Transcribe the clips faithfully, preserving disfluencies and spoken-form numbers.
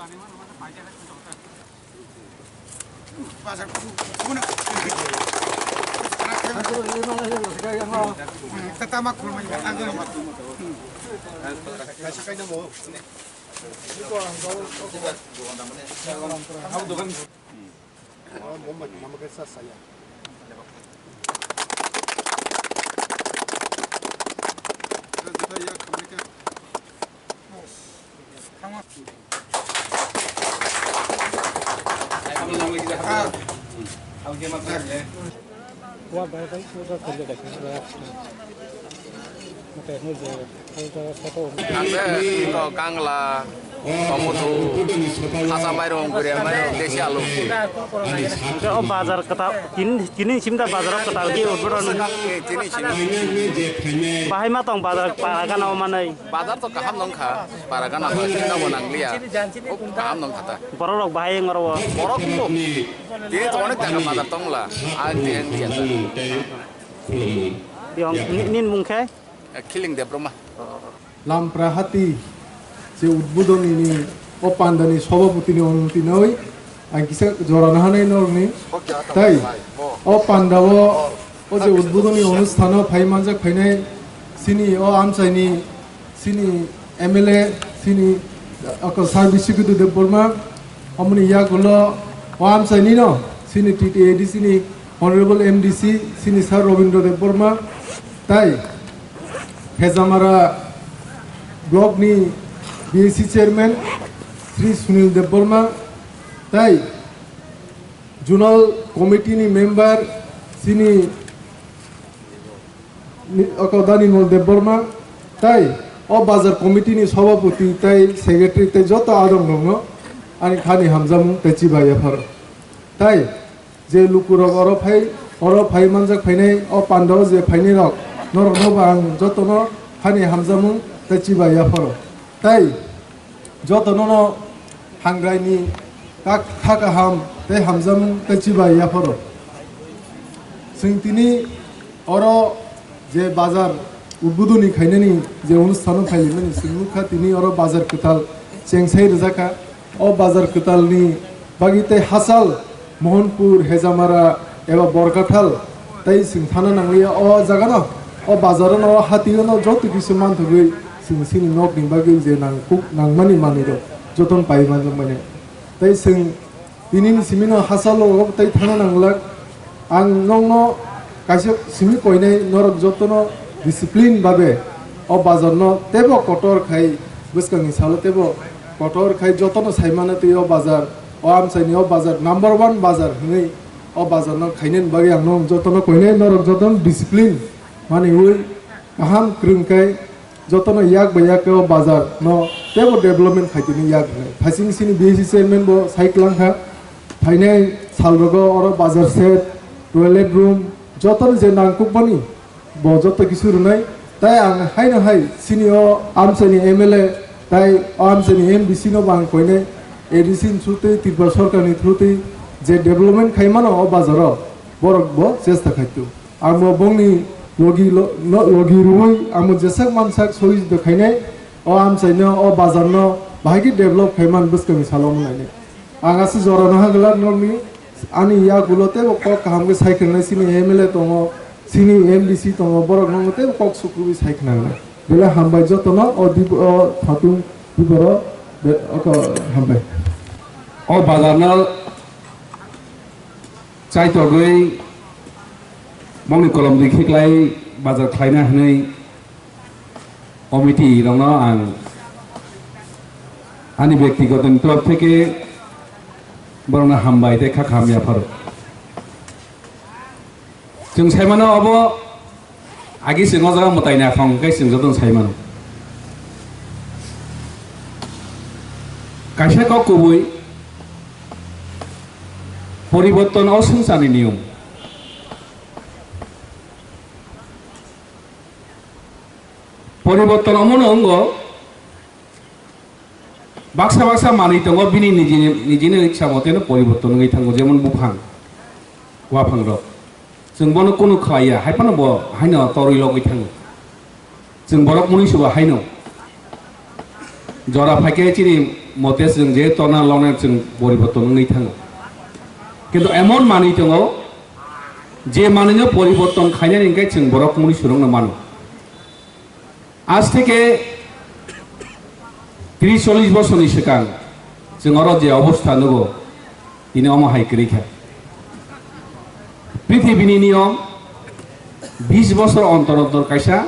Ang khe ino kangla, tomato, kacha mairung, guriya mairung, desi alu. Hwnkhe o bazar kwtal, tini, tini simda bazar o kwtal khe udboron. Eh, tini simi. Bahai ma tong bazar para gana o manai. Bazar to kaham nong kha, para gana o sinda bo nangliya. Khub kaham nong kha ta. Borok rok bahai wng oro o. Borok bo. Tini to onek jaga bazar tongla. Ang tini ang liya. Yong, ni-, nin mung khe? Eh, Khiling Debbarma. Lamprahati je udbodhoni ni o pandani sobhaputini onumoti noi ang kisa jora nahanai norokni. Tai o pandao o je udbodhoni onusthano phai manjak phainai sini o amchaini sini M L A sini ako Sir Biswajit Debbarma, omoni yagulo o amchaini no sini T T A D C ni Honorable M D C sini Sir Robindra Debbarma, tai Hejamara Block ni B A C Chairman Sri Sunil Debbarma, tai Zonal Committee ni member sini ni, oko Danimol Debbarma, tai o bazar committee ni sobhapoti tai secretary tai joto adong rokno ani khani hamjamung tai chibai yapharo. Tai je lukurok oro phai, oro phai manjak phainai, o pandao je phainai rok, norokno bo ang jotono khani hamjamung tai chibai yapharo. Tai jotono no hangrai ni kak-, kha kaham tei hamjamung tei chibai yapharo. Chwng tini oro je bazar udbodhoni khainani je onusthano phailimani chwng nukha tini oro bazar kwtal chengsai rwjakha. O bazar kwtalni bagwi tei hachal Mohanpur, Hejamara eba Borkathal tei chwng thana nangliya o jagano, o bazarano, o hatio joto kisu manthogwi chwng chini nokni bagwi je nangkuk nangmani manwirok jotono paiwi manjakmani. Tei chwng tinini simino hachalo tei thana nanglak. Ang nokno kaisa simi koinai, norok jotono discipline babe o bazarno teibo kotor khai, bwskangni salo teibo kotor khai jotono saimano tei o bazar, o amchaini o bazar number one bazar hwnwi o bazarno khainani bagwi ang norok jotono koinai, norok jotono discipline maniwi kaham kwrwng khai jotono yak bai yak o bazar no teibo development khaitini yak hwnwi. Phasing sini B A C chairman bo sai kwlang kha, phainai sal rogo oro bazar shed, toilet room, jotono je nangkukmani bo joto kisu rwnai. Tai ang haino hai sini o amchaini M L A tai o amchaini M D C no bo ang koinai, A D C ni through twi, Tripura sorkar ni through twi je development khaimano o bazar o borok bo chesta khaito. Amo bongni logi lo-, no, logi rwui amo jeswk mansak sohijito khainai, o amchaino, o bazarno bahai khe develop khaiman bwskangni salo wngnainai. Ang aswk jora no hagwlak nokni ani yagulo teibo kok kaham khe sai khwnai, chini M L A tongo, chini M D C tongo, borok nokno teibo kok sukrubui sai khwnangnai. Belai hambai jotono o dip-, o satung diporo be-, oko hambai. O bazarno chaitogwi bongni kolom dui khiklai bazar khlaina hwnwi committee rokno ang ani byaktigoto ni torop theke borokno hambai tei kha kaham yapharo. Chwng saimano obo agi chwng o jaga mwtai naithok hwnkhe chwng jotono saimano. Kaisa kok kubui poriborton o swngcharni niyom. Poriborton omono wngo, baksa baksa manwi tongo, bini nijini, nijini iksa moteno poriborton wngwi thango, jemon buphang, waphangrok. Chwng bono kunu khlaiya, hai phano bo haino torwi logwi thango. Chwng borok mwnwi suba haino. Jora phaikhe chini mote chwng je tona lonai chwng poriborton wngwi thango. Kintu emon manwi tongo, je manwino poriborton khainani hwnkhe chwng borok mungni swrwngno mano. Aaj theke tris chollish bosorni swkang chwng oro je obostha nugo, tini omo hai kwrwi kha. Prithibini niyom bis bosor ontor ontor kaisa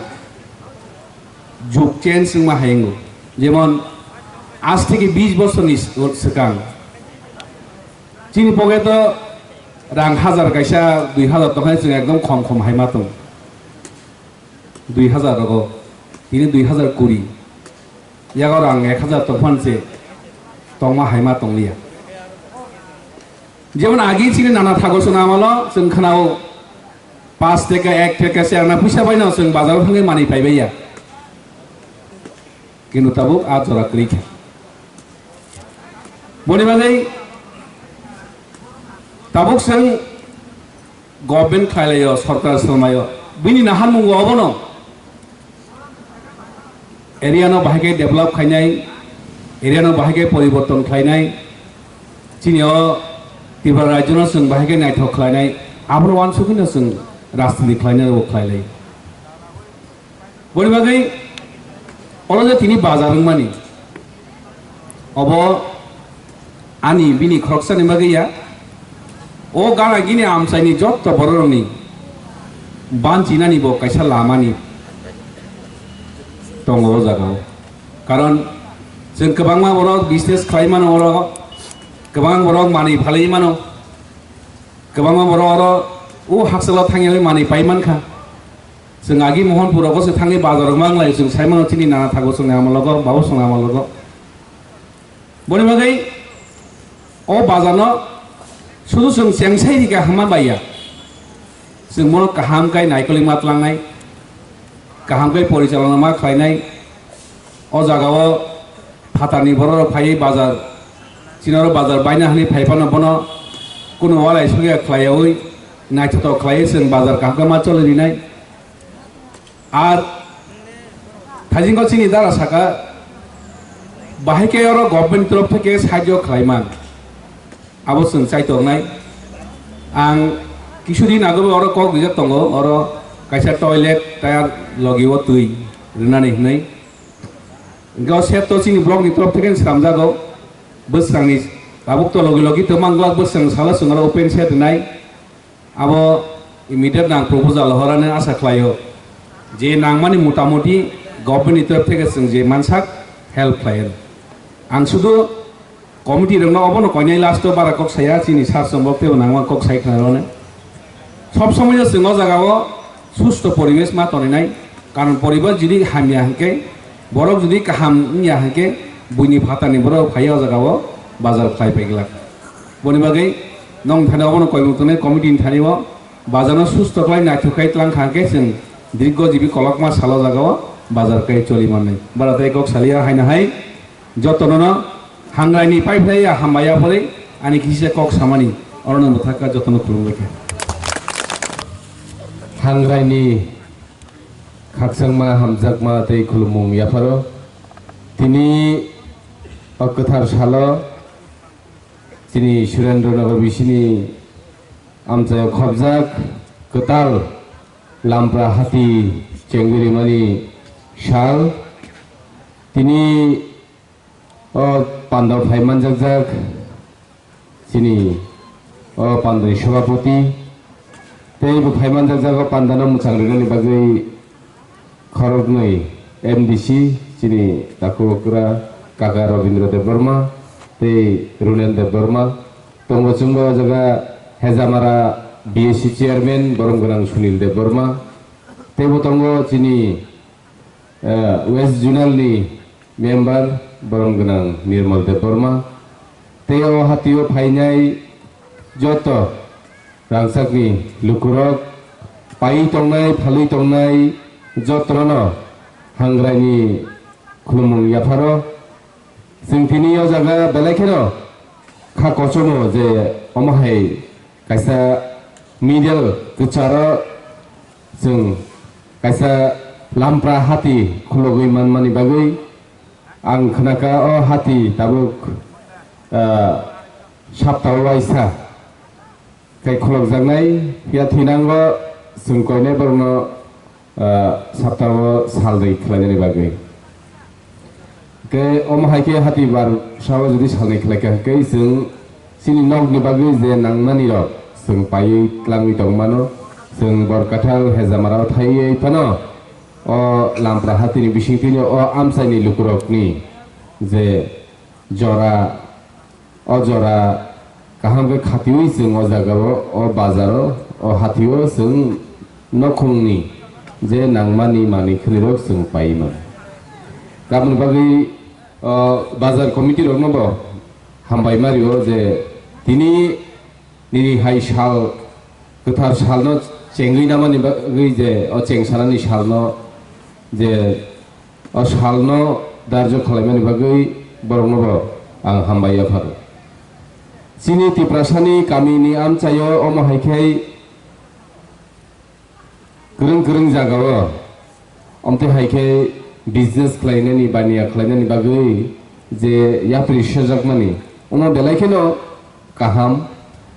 jug change wngma hai wngo. Jemon, aaj theke bis bosorni swkang chini pocket o rang hajar kaisa dui hajar tongkha, chwng ekdom khom khom hai ma tong. Dui hajar rogo, tini dui hajar kuri. Yago rang ek hajar tongphan se tongma hai ma tongliya. Jemon agi chini nana thago sona amalo chwng khnao, paanch taka, ek taka se ana puisa baino chwng bazaro thangwi manwi paibaiya. Kintu tabuk a jora kwrwi kha. Boni bagwi tabuk chwng government khlailaio, sorkar swlamaio, bini naharmung obono area no bahai khe develop khainai, area no bahai khe poriborton khlainai, chini o Tripura rajyo no chwng bahai khe naithok khlainai, aboro uansukgwi no chwng rajniti khlainai bo khlailai. Boni bagwi oro je tini bazar wngmani, obo ani bini khoroksani bagwi ya, o gana gini amchaini jotto bororokni banchinani bo kaisa lamani tongo o jagao. Karon chwng kwbangma borok business khlai mano oro, kwbang borok manwi phalwi mano, kwbangma borok oro o hakchalo thangwi manwi pai mankha. Chwng agi Mohanpur rogo se thangwi bazar rok manglai, chwng sai mano chini nana thago chwng ama logo, babu chwng ama logo. Boni bagwi o bazar no sudu chwng chengsai rika hama baiya. Chwng bono kaham kai naikolwi ma tlangnai, kaham kai porichalona ma khlainai. O jaga o phatarni borok rok phaiwi bazar, chini oro bazar baina hwnwi phai phano bono kunu walai sugya khlaiyawi naithotok khlaiwi chwng bazar kaham khe ma choli rinai. Ar thaisingo chini dara saka, bahai khe oro government ni torof theke sahajyo khlaiman, abo chwng chaitornai. Ang kisudin agobo oro kok rijak tongo, oro kaisa toilet tayar logi o twi rinani hwnwi. Hwnkhe o set to chini block ni torof theke swnamjago, bwswrangni tabuk to logi logi to manglak, bwswrang salo chwng oro open set rinai. Abo immediate ang proposal horani asa khlaio je nangmani motamuti government ni torof theke chwng je mansak help khlaiyo. Ang sudu committee rokno obono koinai last o bara kok saya chini sar chwng bok teibo nangma kok sai khna rwne. Sob somoi no chwng o jaga o susto poribesh ma toninai, karon poribesh jodi hamya hwnkhe, borok jodi kaham wngya hwnkhe, buini phatarni borok phaiya o jaga o bazar khlai pai glak. Boni bagwi nong thani obono koimung tongnai committee ni thani o bazar no susto khlai naithok khai tlang kha hwnkhe chwng dirgo jibi kolokma salo jaga o bazar kai choli mannai. Bara tei kok salia haino hai jotono no hangrai ni pai phlai ya hambai ya pore ani kisa kok samani oro no bwthak kha jotono khulumbai kha. Hangrai ni khakchangma hamjakma tei khulumung yapharo tini o kwthar salo chini Surendra Nagar bisini amchaio khobjak kwtal Lampra hati chengwi rimani sal. Tini o pandao phai manjakjak chini o pandani sabhapati tei bo phai manjakjak o pandano mwchang rinani bagwi khoroknwi M D C chini takhukra kaka Robindra Debbarma tei Runel Debbarma tongo, chwngbo o jaga Hejamara B S C chairman borom gwnang Sunil Debbarma teibo tongo chini eh, West Zonal ni member borom gwnang Nirmal Debbarma tei o hatio phainai joto rangchakni lukurok, paiwi tongnai, phalwi tongnai jotono hangrai ni khulumung yapharo. Chwng tini o jaga belai kheno kha kochomo je omo hai kaisa middle kwcharo chwng kaisa lampra hati khulogwi manmani bagwi Ang khnakha o hati tabuk, ah, saptao waisa khe khulokjaknai, phiya thinango chwng koinai borokno, ah, saptao salnwi khlainani bagwi. Khe omo hai khe hati bar sao jodi salnwi khlaikha, khe chwng chini nokni bagwi je nangmani rok chwng paiwi tlangwi tongmano, chwng Borkathal Hejamarao thaiwi phano o Lampra hatini bisingtwino o amchaini lukurokni je jora, o jora kaham khe khatiwi chwng o jagao, o bazaro, o hatio chwng nokhungni je nangmani manwi khwnirok chwng paiwi mano. Tamoni bagwi o bazar committee rokno bo hambai ma rio je tini nini hai sal, kwthar salno chengwi namani bagwi je o chengsanani salno je o salno darjo khwlaimani bagwi borokno bo ang hambai yapharo. Chini Tiprasani kamini amchaio omo hai khe kwrwng kwrwng jagao, omtwi hai khe business khlainani, baniya khlainani bagwi je yapri sejakmani, omo belai kheno kaham,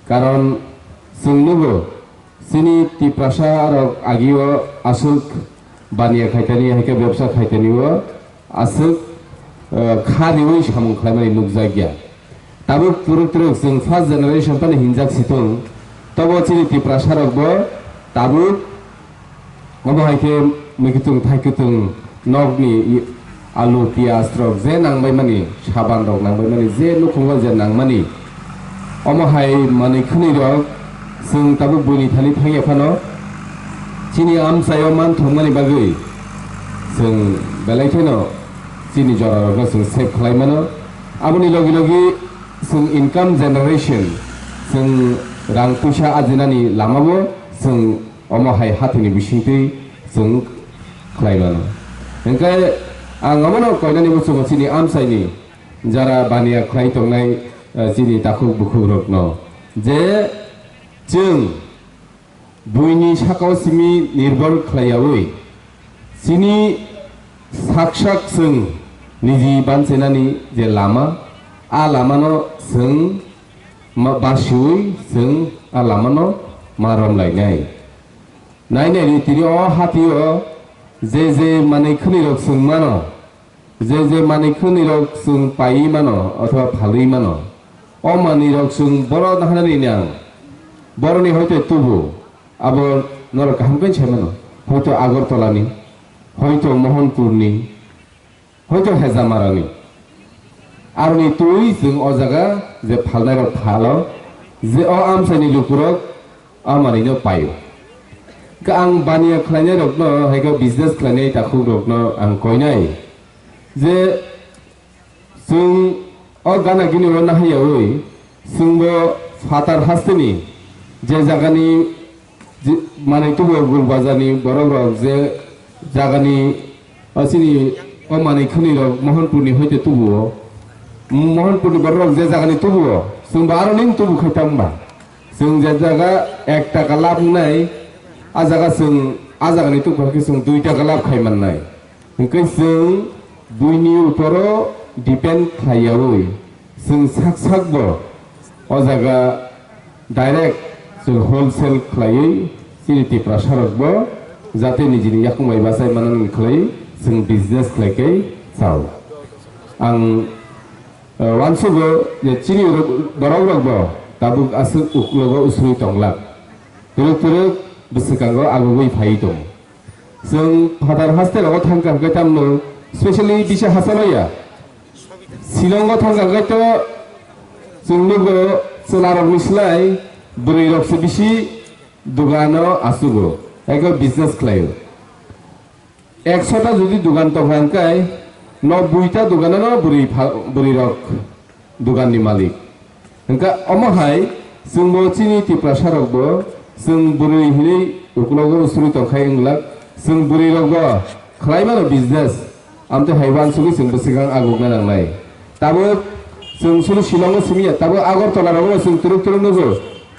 karon chwng nugo chini Tiprasa rok agio aswk baniya khaitani, hai khe bebsa khaitanio aswk, eh, kha riwi samung khlaimani nukjakya. Tabuk twrwk twrwk chwng first generation phano hinjak situng, tobo chini Tiprasa rokbo tabuk omo hai khe mwkhwtwng thaikwtwng nokni i-, alu, piyaj rok je nangbaimani, saban rok nangbaimani, je nukhungo je nangmani, omo hai manwi khwnwi rok chwng tabuk buini thani thangya phano chini amchaio man thwngmani bagwi chwng belai kheno chini jora rokno chwng save khlai mano. Aboni logi logi chwng income generation, chwng rang puisa ajinani lamabo chwng omo hai hatini bisingtwi chwng khlai mano. Hwnkhe ang omono koinani muchungo chini amchaini jara baniya khlai tongnai, eh, chini takhuk bukhuk rokno je chwng buini sakao simi nirbhor khlaiyaui chini sak sak chwng niji banchainani je lama, a lamano chwng ma-, basiui chwng a lamano ma romlainai. Nai nai ri tini o hatio je je manwi khwnwi rok chwng mano, je je manwi khwnwi rok chwng paiwi mano othoba phalwi mano, o manwi rok chwng borok naharani nang, boroni hoite tubu abo norok kaham khe sai mano, hoito Agartala ni, hoito Mohanpur ni, hoito Hejamarani. Aroni twi chwng o jaga je phalnairok phalo, je o amchaini lukurok a manwino paio. Khe ang baniya khlainairokno, hai khe business khlainai takhukrokno ang koinai je chwng o gana gini o nahaiyaui chwngbo phatar hasteni je jagani je manwi tubuo Gul Bazarni borokrok je jagani o chini o manwi khwnwirok Mohanpurni hoite tubuo. Mohanpurni borokrok je jagani tubuo, chwngbo aro ning tubu khai tangba. Chwng je jaga ek taka lab wngnai, a jaga chwng a jagani tubukha khe chwng dui taka lab khai mannai. Hwnkhe chwng buini uporo depend khlaiyaui chwng sak sakbo o jaga direct chwng wholesale khlaiwi chini Tiprasarokbo jate nijini yakung bai bachai manani khlaiwi chwng business khlai khe chao. Ang, eh, uansugo je chini rok-, borokrokbo tabuk aswk uklogo usrwi tonglak. Twrwk twrwk bwswkango agugwi phaiwi tongo. Chwng phatar haste rogo thangkha hwnkhe tamno specially bisa hachaloya. Shillongo thangkha hwnkhe to chwng nugo chwlarokni slai bwrwirokse bisi dogano achugo, ego business khlaio. Ekshota jodi dogan tongkha hwnkhe nobboi ta doganano bwrwi pha-, bwrwirok doganni malik. Hwnkhe omo hai chwngbo chini Tiprasarokbo chwng bwrwi hinwi uklogo usrwi tongkhai wnglak, chwng bwrwirokbo khlai mano business, amtwi hai uansugwi chwng bwswkang agukna nangnai. Tabuk chwng sulu Shillongo simiya, tabuk Agartala rogo chwng twrwk twrwk nugo,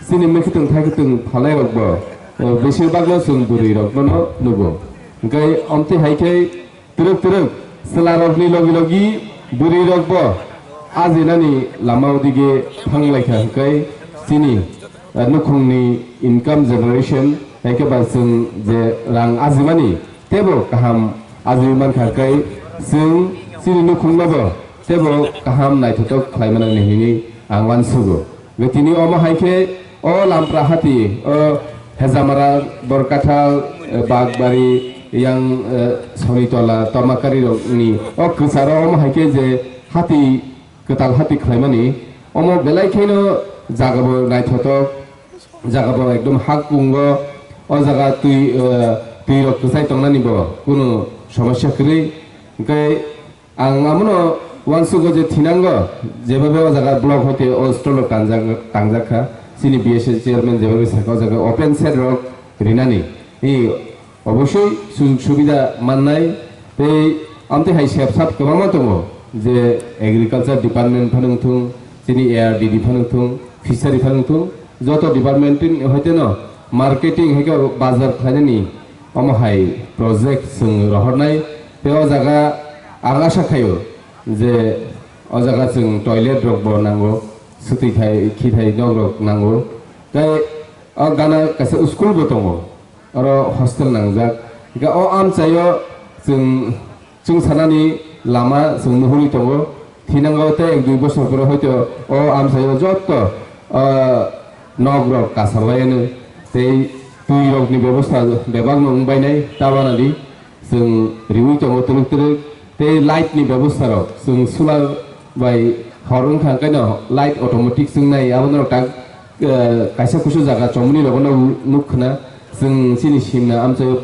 chini mwkhwtwng thaikwtwng phalnairokbo, eh, besir bagno chwng bwrwirokno nugo. Hwnkhe amtwi hai khe twrwk twrwk chwlarokni logi logi Bwrwi rok bo ajinani lama o dige thang lai kha hwnkhe chini, eh, nukhungni income generation, hai khe ba chwng je rang ajimani teibo kaham ajiwi man kha hwnkhe chwng chini nukhungno bo teibo kaham naithotok khlai mano hinwi ang uansugo. Tini omo hai khe o Lampra hati, o Hejamara, Borkathal, eh, Bagbari, yang, eh, Sonitola, Tomakari rokni o kwcharo omo hai khe je hati, kwtal hati khlaimani, omo belai kheno jagabo naithotok, jagabo ekdom hakungo, o jaga twi, eh, twi rok kwchai tongnani bo kunu somosya kwrwi. Hwnkhe ang amono uansugo je thinango, jeba be o jaga block hoite o stolo tangjak, tangjak kha, chini B S A chairman jeba be sakha o jaga open shed rok rinani. I obosoi sujog subida mannai, tei amtwi hai sep sap kwbangma tongo, je agriculture department phano wngthung, chini A R D D phano wngthung, fishery phano wngthung, joto department ni hoite no marketing hai khe bazar khlainani omo hai project chwng rohornai, tei o jaga ang asa khaio je o jaga chwng toilet rok bo nango, swtwi thai, khi thai nok rok nango, tei o gana kaisa school bo tongo. Oro hostel nangjak. Hingke o amchaio chwng, chwng sanani lama chwng nuhurwi tongo. Thinango tei ek dui bosor pore hoito o amchaio jotto, ah, nok rok kasarlaiano tei twi rokni bebosta bebakno wngbainai ta banadi. Chwng riwi tongo twrwk twrwk. Tei light ni bebosta rok chwng solar bai hor wngkha, hwnkhe no light automatic chwngnai, abo norok tak, eh, kaisa kusu jaga chomoni rogo no nuk khna. Chwng chini simna amchai,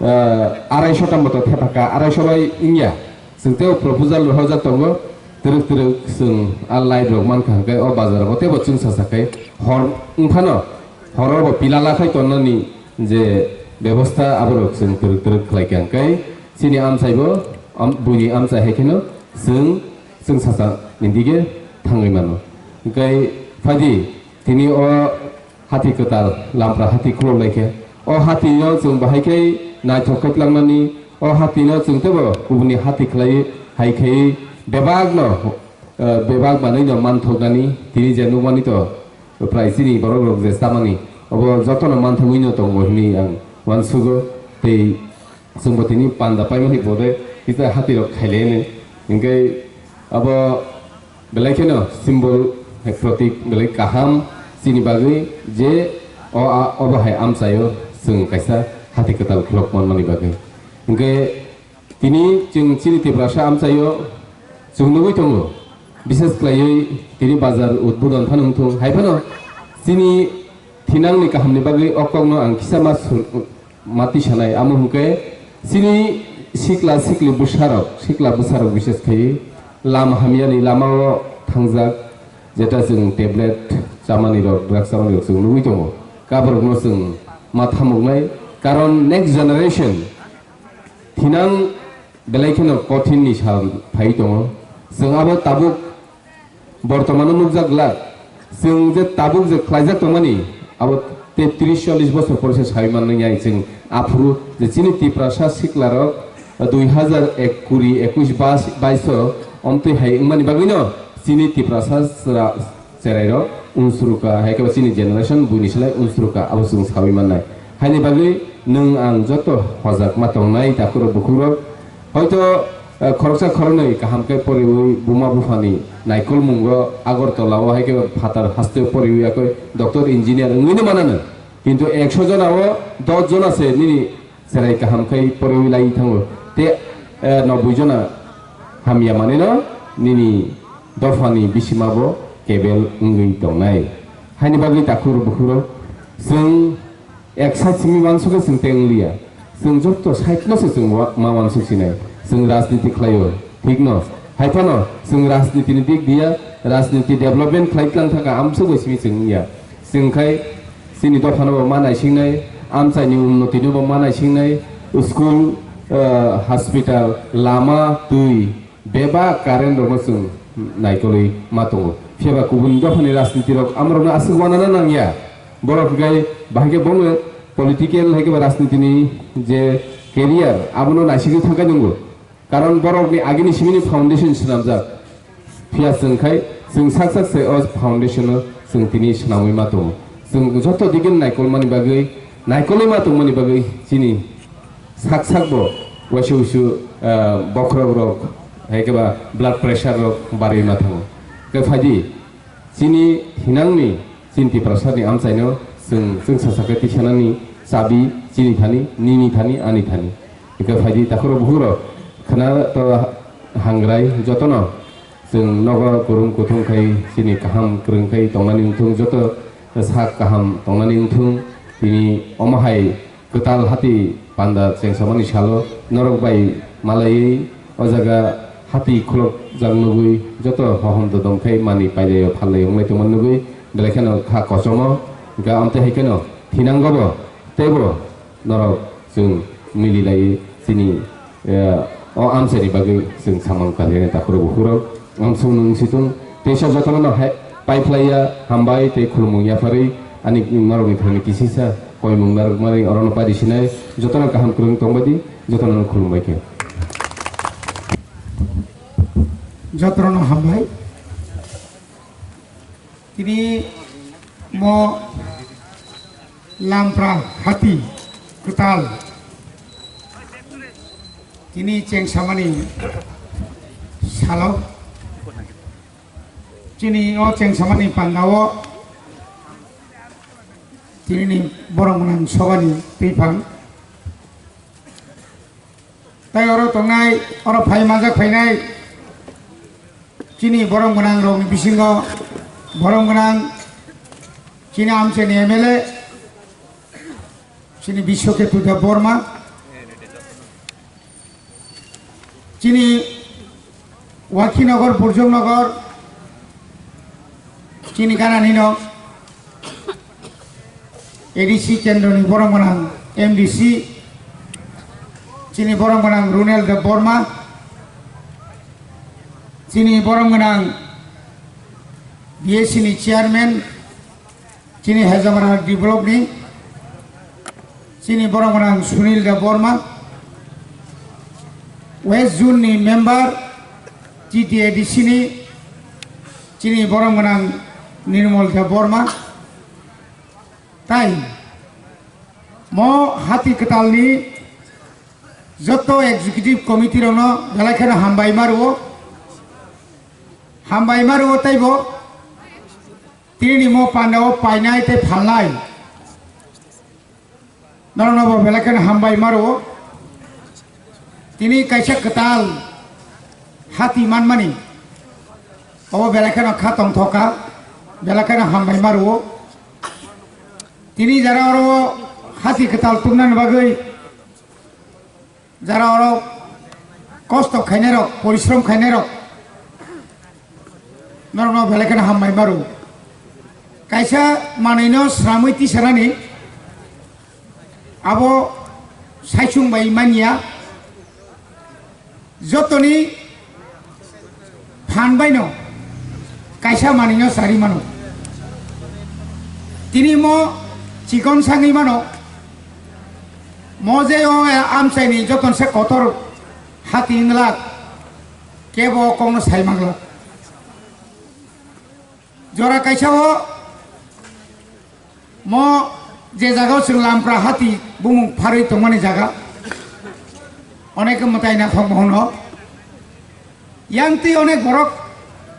eh, arai so tam boto thepaka, arai so bai wngya. Chwng tei proposal rohorjak tongo, twrwk twrwk chwng a light rok mankha, hwnkhe o bazar rogo teibo chwng sacha khe hor wngphano horo bo pila lakhai tonnani je bebosta aborok chwng twrwk twrwk khlai kha, hwnkhe chini amchai bo, am-, buini amchai hai kheno chwng, chwng sacha ni dige thangwi mano. Hwnkhe phaidi tini o hati kwtal, lampra hati khulok lai khe, o hati no chwng bahai khe naithok khe tlangnani, o hati no chwng teibo kubuni hati khlai hai khe bebak no, eh, bebak manwi no manthoknani tini je nukmani to. Prai chini borok rok je chamani, obo jotono manthogwi no tongo hinwi ang uansugo. Tei chwngbo tini panda paimani bode kisa hati rok khailaiani. Hingke abo belai kheno symbol, hai protik belai kaham chini bagwi je o a-, obo hai amchaio chwng kaisa hati kwtal khulok manmani bagwi. Hingke tini chwng chini Tiprasa amchaio chwng nugwi tongo, bises khlaiwi tini bazar udbodon phano wngthung, hai phano chini thinangni kahamni bagwi o kokno ang kisa ma sur-, ma tisanai, amo hwnkhe chini sikla sikli bwsarok, sikla bwsarok bises khaiwi lama hamyani lamao thangjak, jeta chwng tablet chamani rok, drugs chamani rok chwng nugwi tongo, kaborokno chwng ma thamuknai, karon next generation thinang belai kheno kothin ni sal phai tongo. Chwng abo tabuk bortomano nukjak glak. Chwng je tabuk je khlaijak tongmani, abo tei tris chollis bosor pore se sai manwi ai chwng aphuru je chini Tiprasa siklarok dui hazar ek kuri, ekush, bais, baiso omtwi hai wngmani bagwino chini Tiprasa chwra-, cherairok unsruka, hai khe chini generation buini slai unsruka, abo chwng sawi mannai. Haini bagwi nwng ang joto hojak ma tongnai takhurok bukhukrok. Hoito, eh, khoroksa khoroknwi kaham khe poriwi buma buphani naikolmungo Agartala o hai khe phatar haste poriwi yakoi doctor engineer wngwino manano. Kintu ekso jona o dos jona se nini cherai kaham khai poriwi lai thango. Te, eh, noboi jona hamya manino nini dophani bisima bo kebel wngwi tongnai. Haini bagwi takhurok bukhukrok chwng ek side simi uansukhe chwng tei wngliya. Chwng joto side no se chwng wa-, ma uansuk sinai. Chwng rajniti khlaio, thik no. Hai phano chwng rajniti ni dik diya, rajniti development khlai tlang thaka amsugwi simi chwng wngya. Chwng khai chini dophano bo ma naisingnai, amchaini unnoti no bo ma naisingnai, school, eh, hospital, lama, twi, bebak current rokno chwng naikolwi ma tongo. Phiya ba kubun dophani rajniti rok amorokno aswk wanana nangya. Borok hwnkhe bahai khe bono political hai khe ba rajniti ni je career abono naisigwi thangkhe nungo. Karon borokni agini simini foundation swnamjak. Phiya chwng khai chwng sak sak se o foundation-o chwng tini swnamwi ma tongo. Chwng joto digini naikolmani bagwi, naikolwi ma tongmani bagwi chini sak sak bo waisa usu, ah, bokhorok rok, hai khe ba blood pressure rok barwi ma thango. Khe phaidi, chini thinangni, chini Tiprasani amchaino chwng, chwng sasa khe tisanani chabi chini thani, nini thani, ani thani. Hingkhe phaidi takhurok bukhurok khwna to hangrai jotono chwng nogo kwrwng kuthum khai chini kaham kwrwng khai tongnani wngthung, joto sak kaham tongnani wngthung. Tini omo hai kwtal hati panda chengsamani salo norok bai malaiwi o jaga hati khulokjak nugwi joto hohom dodom khai manwi pailaiyo phallaio wnglai tongmani nugwi belai kheno kha kochomo. Hingkhe amtwi hai kheno thinangobo teibo norok chwng mililaiwi chini, eh, o amchaini bagwi chwng samung kariani takhurok bukhurok. Amsong nwng situng teisa jotono hai paiphlaiya hambai tei khulumung yapharwi ani norokni thani kisisa koimung narwkmani orono pari sinai jotono kaham kwrwng tongbaidi jotono khulumbai khe. Jotono hambai. Tini mo lampra hati kwtal tini chengsamani salo, chini o chengsamani pandao tini ni borok gwnang sobani twiphang. Tai oro tongnai, oro phai manjak phainai chini borok gwnang rokni bisingo borok gwnang chini amchaini M L A, chini Biswaketu Debbarma, chini Wakhinagar, Burjuknagar, chini ganani no A D C kendroni borok gwnang M D C, chini borok gwnang Runel Debbarma, chini borok gwnang B A C ni chairman, chini Hejamara D block ni, chini borok gwnang Sunil Debbarma, West Zone ni member, T T A D C ni, chini borok gwnang Nirmal Debbarma, tai mo hati kwtal ni joto executive committee rokno belai kheno hambai ma rwo, hambai ma rwo teibo tini ni mo panda o painai tei phalnai. Norokno bo belai kheno hambai ma rwo. Tini kaisa kwtal hati manmani obo belai kheno kha tongthoka, belai kheno hambai ma rwo. Tini jara oro hati kwtal tubunani bagwi jara oro kosto khainairok, porishrom khainairok, norokno belai kheno hambai ma rwo. Kaisa manwino sramwi tisanani abo saichung bai manya, jotoni phan baino kaisa manwino sari mano. Tini mo chikon sangwi mano, mo je o amchaini joton se kotor hati wngla, kebo o kokno sai mangla. Jora kaisa o mo je jaga o chwng lampra hati bumung pharwi tongmani jaga, onek mwtai nathok mohono. Yang twi onek borok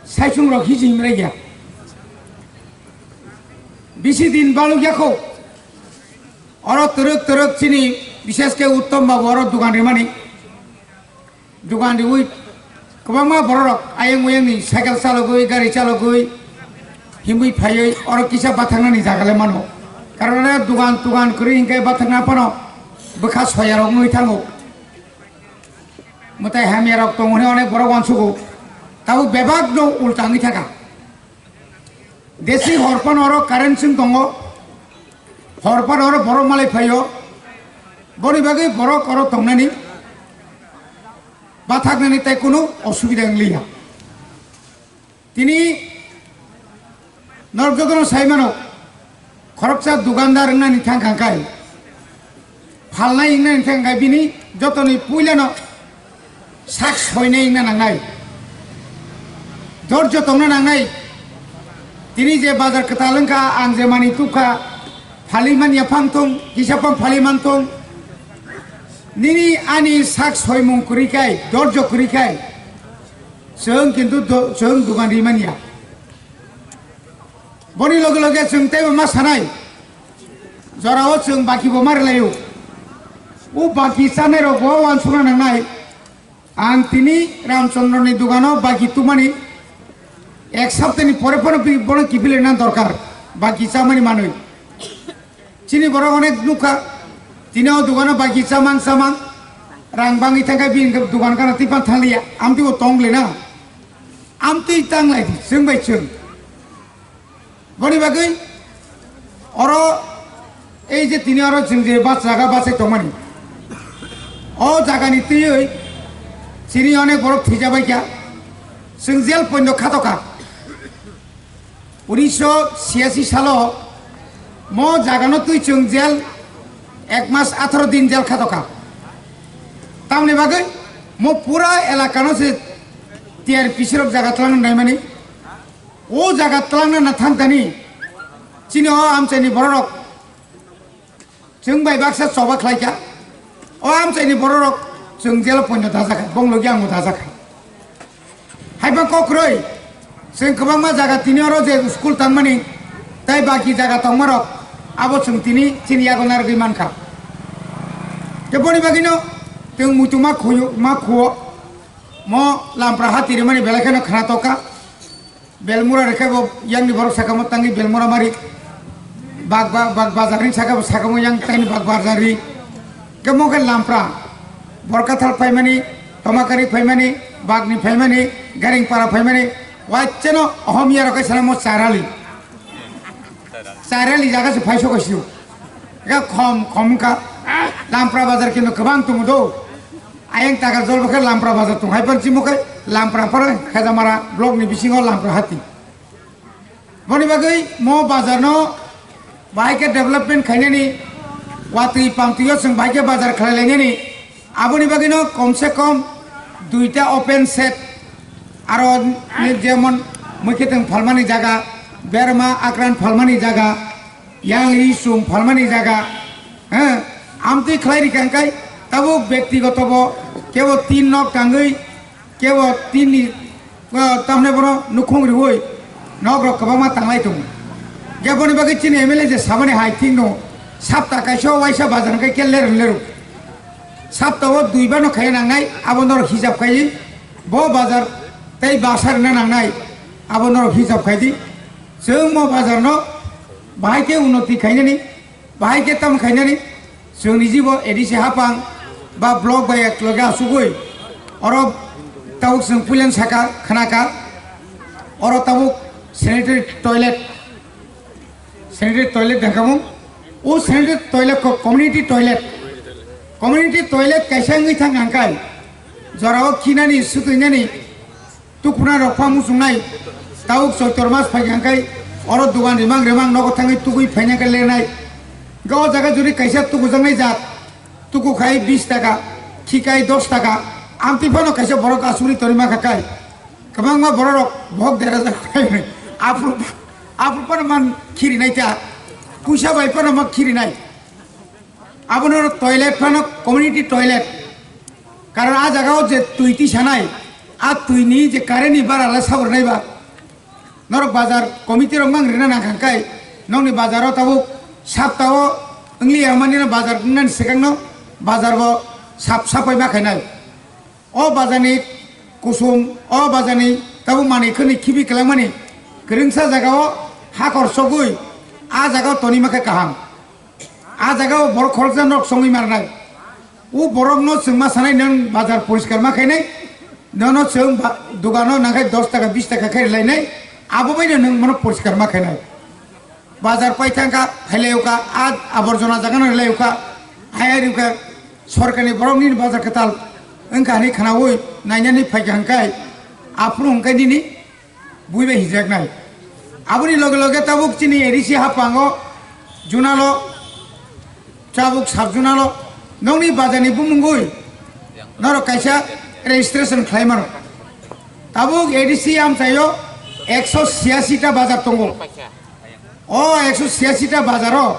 saichung rok hiji himrai ya. Bisi din baluk ya kho. Oro twrwk twrwk chini, bishesh khe Uttom babu oro dugan rimani. Dugan riwi kwbangma bororok ayang oyangni cycle chalogwi, gari chalogwi himwi phaiwi oro kisa bathangnani jaga le mano. Karon oro dugan tugan kwrwi hinkhe bathangna phano bwkha soyarok wngwi thango. Mwtai hamyarok tongo hwnwi onek borok uansugo. Tabuk bebak no ulta wngwi thangkha. Desi hor phano oro current swng tongo, hor phano oro borok malai phaio, boni bagwi borok oro tongnani, bathaknani tai kunu osubida wngliya. Tini norok jotono sai mano, khoroksa dukandar wngnani thang kha khe, phalnai wngnani thang khe bini jotoni puilano Sak soinai wngna nangnai, dorjo tongna nangnai. Tini je bazar kwtal wngkha, ang je manwi tubkha, phalwi manya phang thung, kisa phang phalwi man thung. Nini ani sak soimung kwrwi khai, dorjo kwrwi khai, chwng kintu do-, chwng dugan ri manya. Boni loge loge chwng teibo ma sanai, jorao chwng bakibo ma rwlaio. O baki chanai rok bo uansukna nangnai. Ang tini Ramchandra ni dogano baki tumani ek saptani pore pore bi-, bono kiphilna dorkar, baki chamani manwi. Chini borok onek nukha, tini o dogano baki chamang chamang, rang bangwi thangkha bini dogan gana twi phan thanglia, amtwi bo tong le na, amtwi tang lai di, chwng bai chwng. Boni bagwi oro ei je tini oro chwng je bas jaga bachai tongmani, o jagani twiwi chini onek borok thwijabaikha, chwng jel poino khatokha. Unisho chhiyasi salo mo jagano twi chwng jel ek mas atharo din jel khatokha. Tamni bagwi mo pura elakano se T R P C rok jaga twlang naimani. O jaga twlangna na thangkani, chini o amchaini bororok chwng bai baksa choba khlaikha. O amchaini bororok chwng jelo poino dajakha, bong logi angbo dajakha. Haiba kokroi, chwng kwbangma jaga tini oro je school tangmani, tei baki jaga tongmarok, abo chwng tini chini yago narwgwi mankha. Tei boni bagwino chwng muitu ma khuyo, ma khuo, mo lampra hati rimani belai kheno khna tokha. Belmura rikhe bo yang ni borok sakamo tangwi belmura mari. Bag ba-, bag bazar ni sakabo sakamo yang tangni bag bazar ri. Kemo khe lampra. Borkathal phaimani, Tomakari phaimani, Bagni phaimani, Garingpara phaimani. Waicheno Ohomia rok khe sanamo Charali. Charali jaga se phaiso kaisio. Khe khom, khom wngkha. Lampra bazar kintu kwbang tongo do. Ayang tagar jol bo khe Lampra bazar tong hai pan chimo khe Lampra para Khejamara block ni bisingo Lampra hati. Boni bagwi mo bazar no bahai khe development khainani, watwi pamtwi o chwng bahai khe bazar khlai lainani, aboni bagwi no kom se kom duita open shed aro ni jemon mui khe tong phalmani jaga, berma akran phalmani jaga, yang ri sum phalmani jaga, eh, amtwi khlai rikha hwnkhe tabuk bektigoto bo kebo tin nok tangwi, kebo tin ni, eh, tamne bono nukhung riwi nok rok kwbangma tanglai tongo. Keboni bagwi chini M L A je sabani hai thik no sapta kaisa waisa bazar hwnkhe khe lerung lerung. Sapta o duiba no khaiya nangnai, abo norok hisab khaiwi bo bazar tei basa rwna nangnai, abo norok hisab khaidi. Chwng mo bazar no bahai khe unnoti khainani, bahai khe tamo khainani, chwng niji bo A D C hapang ba block bai ek loge asugwi oro tabuk chwng puilan saka khnaka, oro tabuk sanitary toilet, sanitary toilet dangkamung, o sanitary toilet ko community toilet, community toilet kaisa wngwi thang angkai, jorao khinani, sutuinani, tukuna rok pha muchungnai, tabuk choitor mas phai kha hwnkhe oro dogan rimang rimang nogo thangwi tugui phaina khe lenai. Hwnkhe o jaga jodi kaisa tukujaknai jat, tuku khai bis taka, khikai dos taka, amtwi phano kaisa borok asugri tonwi mankha kai. Kwbangma borok rok bok dera jak khai hwnwi. Aphuru, aphuru phano man khirinai ta, puisa bai phano ma khirinai. Abono toilet phano community toilet. Karon a jaga o je twi tisanai, a twi ni je current ni bara le sabor nai ba. Norok bazar committee rok mang rina nang kha kai, nokni bazar o tabuk sapta o wngli ya mani no bazar wngna ni swkang no bazar bo sap sapai ma khainai. O bazar ni kusum, o bazar ni tabuk manwi khwrwi khibi kwlangmani kwrwngsa jaga o hakor sogwi a jaga o tonwi ma khe kaham. A jaga o borok khoroksa nok songwi marnai. O borok no chwngma sanai nwng bazar poriskar ma khainai, nono chwng ba-, dogano nangkhai dos taka bis taka khe rwlainai, abo bai no nwng mano poriskar ma khainai. Bazar pai thangkha, khailai uka, a aborjona jaga no rwlai uka, hayari uka, sorkar ni borok nini bazar kwtal wngkha hinwi khwnaui nainani phaikha hwnkhe, aphuru hwnkhe nini bui bai hijaknai. Aboni loge loge tabuk chini A D C hapango, junalo, tabuk sub junalo, nokni bazarni bumungwi norok kaisa registration khlai mano. Tabuk A D C amchaio ekso siyasi ta bazar tongo. O ekso siyasi ta bazaro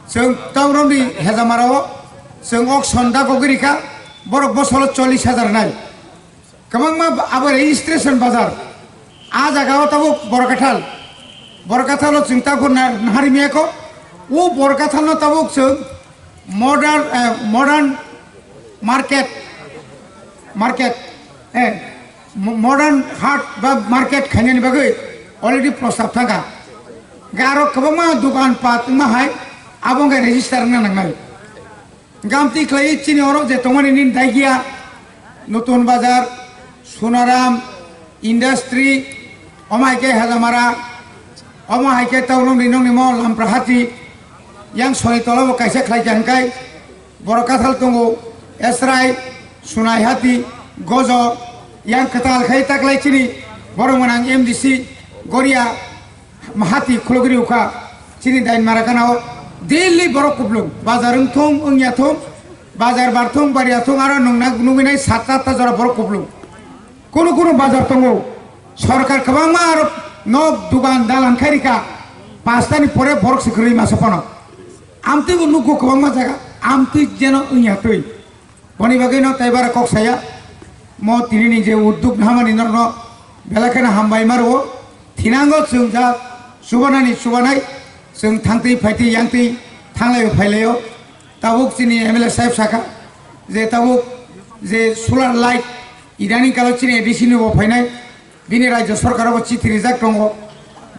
chwng Tauromni Hejamarao chwng auction da gogirikha, borok bosolo chollish hajar nai. Kwbangma abo registration bazar. A jagao tabuk Borkathal. Borkathalo chwng tabuk na-, naharimiya kho. O Borkathalno tabuk chwng modern, eh, modern market, market, eh, mo-, modern haat ba market khainani bagwi already prostab thangkha. Ga aro kwbangma dokan pat wngma hai abo wngkha register wngna nangnai. Gamti khlai chini oro je tongmani nini Daigia, Nutun Bazar, Sunaram, Industry, omo hai khe Hajamara, omo hai khe Taulung Rinong nimo Lamprahati, yang soni tola bo kaisa khlai kha hwnkhe Borok Kathal tongo, Esrai, Sunai Hati, Gojo, yang kwtal khai taklai chini borok mwnang M D C, Goria, Mahati khulugri ukha chini dain mara kana o daily borok kuplung. Bazar wngthung wngya thung, bazar barthung barya thung, aro nungna nugwinai satta atta jora borok kuplung. Kunu kunu bazar tongo, sorkar kwbangma aro nok dugan dalan khairika, pastani pore borok se kwrwi masa pono. Amtwi bo nukgo kwbangma jaga, amtwi jeno wngya twi. Boni bagwi no tei bara kok saya, mo tini ni je udduk nahamani norno belai kheno hambai ma rwo. Thinango chwng ja chubanani chubanai, chwng thangtwi phaitwi yangtwi thanglaio phailaio. Tabuk chini M L A saheb sakha je tabuk je solar light idani kalo chini A D C ni bo phainai. Bini rajyo sorkar bo chithi rijak tongo.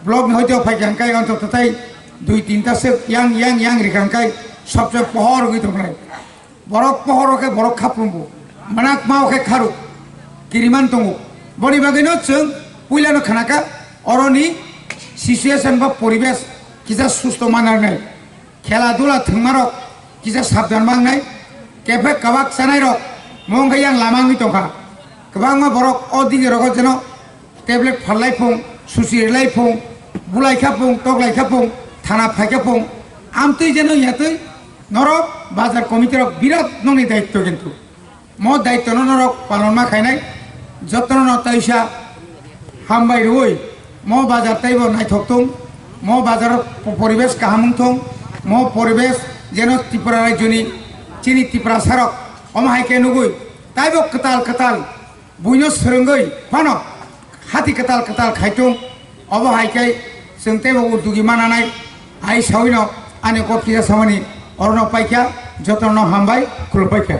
Block ni hoite phai kha hwnkhe ontoto tai dui tinta se yang, yang, yang rikha hwnkhe sobse pohor wngwi tongnai. Borok pohor o khe borok khaprumbo, manak ma o khe kharuk kiriman tongo. Boni bagwino chwng puilano khanakha oroni situation ba poribesh kisa susto manarnai. Khela dula thwngmarok kisa sabdan mangnai, kephe kwbak chanairok mung khe yang lama wngwi tongkha. Kwbangma borok o dige rogo jeno tablet pharlai phung, susi rwlai phung, bulai kha phung, toklai kha phung, thana phai kha phung, amtwi jeno yatwi norok bazar committee rok birat nokni daityo kintu. Mo daityono norok palon ma khainai, jotono no taisa hambai rwui mo bazar teibo naithok thung, mo bazar po-, poribesh kaham wng thung, mo poribesh jeno Tripura rajyoni chini Tiprasarok omo hai khe nugui taibo kwtal kwtal buino swrwngwi phano hati kwtal kwtal khai thung. Obo hai khe chwng teibo udugi mananai hai sawino ani kok kisa samani orono paikha, jotono hambai khulumpai kha.